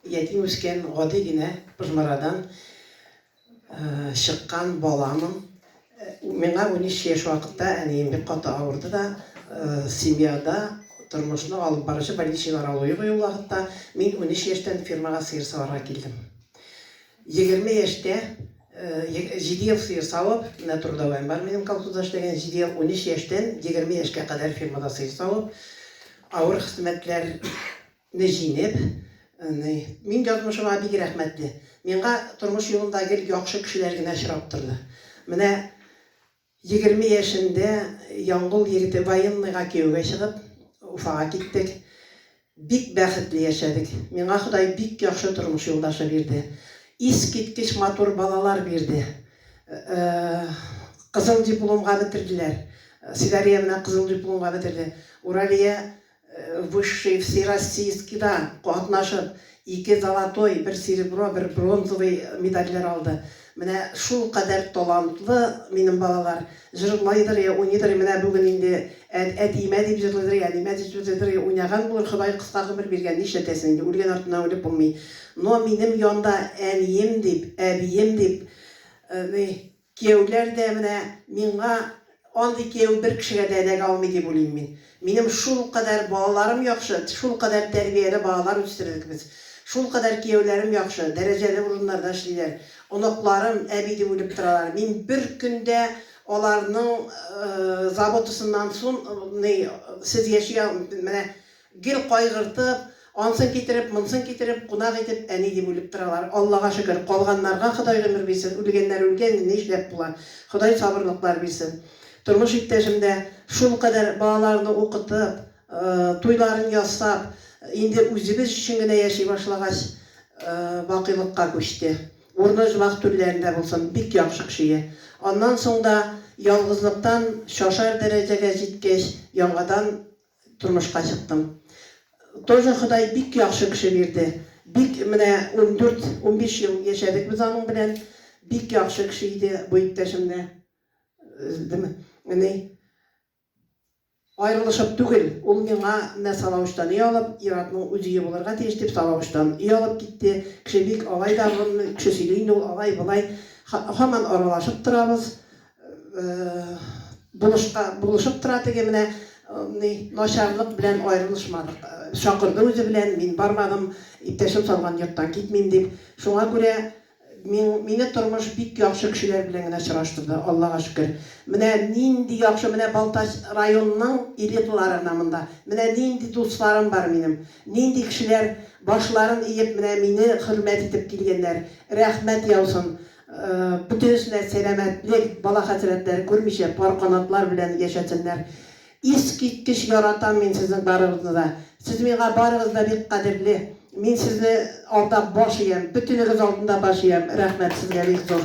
Ятим үскән, гади генә Пыжмарадан чыккан баламын. Миңа 13 яшь вакытта әнием бик каты авырды да, семьяда тормышны алып баручы больничныйлар алу юк ул вакытта. Мин 13 яшьтән фермага сыер саварга килдем. 20 яшьтә, 7 ел сыер савып, менә трудовоем бар минем колхозда эшләгән, 7 ел, 13 яшьтән 20 яшькә кадәр фермада сыер савып, авыр хезмәтләр не җиңеп, ни, мин язмышыма бик рәхмәтле. Миңа тормыш юлында гел яхшы кешеләр генә очрап торды. Менә 20 яшемдә Яңгул егете военныйга кияүгә чыгып, Уфага киттек. Бик бәхетле яшәдек. Миңа Ходай бик яхшы тормыш юлдашы бирде. Искиткеч матур балалар бирде. Кызыл дипломга бетерделәр. Сидария менә кызыл дипломга бетерде. Уралия Высший Всероссийскийда катнашып, ике золотой, бер серебро, бер бронзовый медальләр алды. Менә шулкадәр талантлы минем балалар. Җырлыйдыр я уйныйдыр, менә бүген инде әтиемә дип җырлыйдыр я әниемә дип җырлыйдыр я уйнаган булыр, Ходай кыска гомер биргән, нишләтәсең инде, үлгән артыннан үлеп булмый. Но минем янда әнием дип, әбием дип, ни, Кияүләр дә менә миңа андый кияү бер кешегә дә эләгә алмый дип уйлыйм мин. Минем шулкадәр балаларым яхшы, шулкадәр тәрбияле балалар үстердек без. Шулкадәр кияүләрем яхшы, дәрәҗәле урыннарда эшлиләр. Оныкларым әби дип үлеп торалар. Мин бер көн дә аларның заботасыннан сун ни сез яши менә Гел кайгыртып, ансын китереп, монсын китереп, кунак итеп, әни дип үлеп торалар. Аллага шөкер, калганнарга Ходай гомер бирсен, үлгәннәр үлгән, инде нишләп була. Ходай сабырлыклар бирсен. Тормыш иптәшем дә шулкадәр балаларны укытып, туйларын ясап, инде үзебез өчен генә яши башлагач, бакыйлыкка күчте. Урыны оҗмах түрләрендә булсын, бик яхшы кеше ие. Аннан соң да ялгызлыктан шашар дәрәҗәгә җиткәч, яңадан Тормышка чыктым. Тоже Ходай бик яхшы кеше бирде. Бик менә 14, 15 ел яшәдек без аның белән. Бик яхшы кеше иде бу иптәшем дә. Өзелдеме? Ни? Аерылышып түгел, ул миңа менә Салавычтан өй алып, ир-атның үз өе булырга тиеш дип, Салавычтан өй алып китте. Кеше бик алай да, кеше сөйли инде ул алай-болай. Һаман аралашып торабыз. Булышка, булышып тора теге менә ни, начарлык белән аерылышмадык. Чакырды үзе белән, мин бармадым, иптәшем салган йорттан китмим дип. Шуңа күрә мин, мине тормыш бик яхшы кешеләр белән генә очраштырды, Аллага шөкер. Менә нинди яхшы, менә Балтач районының элиталары гына монда. Менә нинди дусларым бар минем. Нинди кешеләр башларын иеп менә мине хөрмәт итеп килгәннәр. Рәхмәт яусын. Бөтенесенә сәламәтлек, бала хәсрәтләре күрмичә, пар канатлар белән яшәсеннәр. Искиткеч яратам мин сезнең барыгызны да. Сез миңа барыгыз да бик кадерле. Мин сезне алда баш иям, бөтенегез алдында баш иям. Рәхмәт сезгә бик зур.